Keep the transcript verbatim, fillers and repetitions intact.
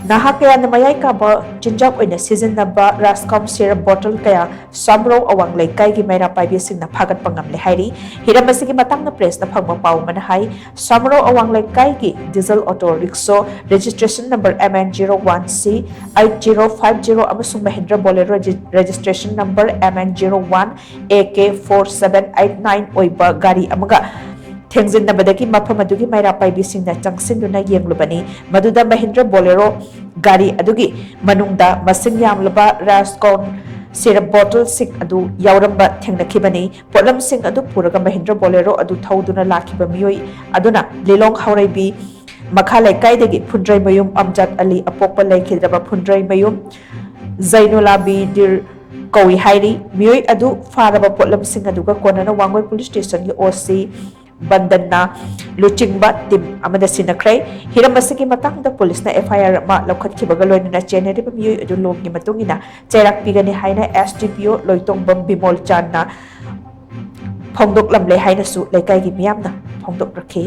ꯅꯍꯥ ꯀꯌꯥꯅ ꯃꯌꯥꯏ ꯀꯥꯕ ꯆꯤꯟꯖꯥꯛ ꯑꯣꯏꯅ ꯁꯤꯖꯤꯟꯅꯕ ꯔꯥꯁꯀꯥꯎꯟ ꯁꯤꯔꯞ ꯕꯣꯇꯜ ꯀꯌꯥ ꯁꯥꯃꯔꯧ ꯑꯋꯥꯡ ꯂꯩꯀꯥꯏꯒꯤ ꯃꯩꯔꯥ ꯄꯥꯏꯕꯤꯁꯤꯡꯅ ꯐꯥꯒꯠꯄ ꯉꯝꯂꯦ ꯍꯥꯏꯔꯤ꯫ ꯍꯤꯔꯝ ꯑꯁꯤꯒꯤ ꯃꯇꯥꯡꯗ ꯄ꯭ꯔꯦꯁꯅ ꯐꯪꯕ ꯄꯥꯎ ꯑꯃꯅ ꯍꯥꯏ, ꯁꯥꯃꯔꯧ ꯑꯋꯥꯡ ꯂꯩꯀꯥꯏꯒꯤ diesel auto rickshaw registration number M N zero one C eight zero five zero ꯑꯃꯁꯨꯡ ꯃꯍꯤꯟꯗ꯭ꯔ ꯕꯣꯂꯦꯔꯣ registration number M N zero one A K four seven eight nine ꯑꯣꯏꯕ ꯒꯥꯔꯤ ꯑꯃꯒ ꯊꯦꯡꯖꯤꯟꯅꯕꯗꯒꯤ ꯃꯐꯝ ꯑꯗꯨꯒꯤ ꯃꯩꯔꯥ ꯄꯥꯏꯕꯤꯁꯤꯡꯅ ꯆꯪꯁꯤꯟꯗꯨꯅ ꯌꯦꯡꯂꯨꯕꯅꯤ꯫ ꯃꯗꯨꯗ ꯃꯍꯤꯟꯗ꯭ꯔ ꯕꯣꯂꯦꯔꯣ ꯒꯥꯔꯤ ꯑꯗꯨꯒꯤ ꯃꯅꯨꯡꯗ ꯃꯁꯤꯡ ꯌꯥꯝꯂꯕ ꯔꯥꯁꯀꯣꯟ ꯁꯤꯔꯞ ꯕꯣꯇꯜꯁꯤꯡ ꯑꯗꯨ ꯌꯥꯎꯔꯝꯕ ꯊꯦꯡꯅꯈꯤꯕꯅꯤ꯫ ꯄꯣꯠꯂꯝꯁꯤꯡ ꯑꯗꯨ ꯄꯨꯔꯒ ꯃꯍꯤꯟꯗ꯭ꯔ ꯕꯣꯂꯦꯔꯣ ꯑꯗꯨ ꯊꯧꯗꯨꯅ ꯂꯥꯛꯈꯤꯕ ꯃꯤꯑꯣꯏ ꯑꯗꯨꯅ ꯂꯤꯂꯣꯡ ꯍꯥꯎꯔꯩꯕꯤ ꯃꯈꯥ ꯂꯩꯀꯥꯏꯗꯒꯤ ꯐꯨꯟꯗ꯭ꯔꯩꯃꯌꯨꯝ ꯑꯝꯖꯥꯗ ꯑꯂꯤ, ꯑꯄꯣꯛꯄ ꯂꯩꯈꯤꯗ꯭ꯔꯕ ꯐꯨꯟꯗ꯭ꯔꯩꯃꯌꯨꯝ ꯖꯩꯅꯨꯂꯥꯕꯤꯗꯤꯔ ꯀꯧꯏ ꯍꯥꯏꯔꯤ꯫ ꯃꯤꯑꯣꯏ ꯑꯗꯨ ꯐꯥꯔꯕ ꯄꯣꯠꯂꯝꯁꯤꯡ ꯑꯗꯨꯒ ꯀꯣꯟꯅꯅ ꯋꯥꯡꯒꯣꯏ ꯄꯨꯂꯤꯁ ꯁ꯭ꯇꯦꯁꯟꯒꯤ ꯑꯣ ꯁꯤ ꯕꯟꯗꯟꯅ ꯂꯨꯆꯤꯡꯕ ꯇꯤꯝ ꯑꯃꯗ ꯁꯤꯟꯅꯈ꯭ꯔꯦ꯫ ꯍꯤꯔꯝ ꯑꯁꯤꯒꯤ ꯃꯇꯥꯡꯗ ꯄꯨꯂꯤꯁꯅ F I R ꯑꯃ ꯂꯧꯈꯠꯈꯤꯕꯒ ꯂꯣꯏꯅꯅ ꯆꯦꯟꯅꯔꯤꯕ ꯃꯤꯑꯣꯏ ꯑꯗꯨ ꯂꯣꯝꯒꯤ ꯃꯇꯨꯡ ꯏꯟꯅ ꯆꯩꯔꯥꯛ ꯄꯤꯒꯅꯤ ꯍꯥꯏꯅ S D P O ꯂꯣꯏꯇꯣꯡꯕꯝ ꯕꯤꯃꯣꯜ ꯆꯥꯟꯅ ꯐꯣꯡꯗꯣꯛꯂꯝꯂꯦ ꯍꯥꯏꯅꯁꯨ ꯂꯩꯀꯥꯏꯒꯤ ꯃꯤꯌꯥꯝꯅ ꯐꯣꯡꯗꯣꯛꯂꯛꯈꯤ꯫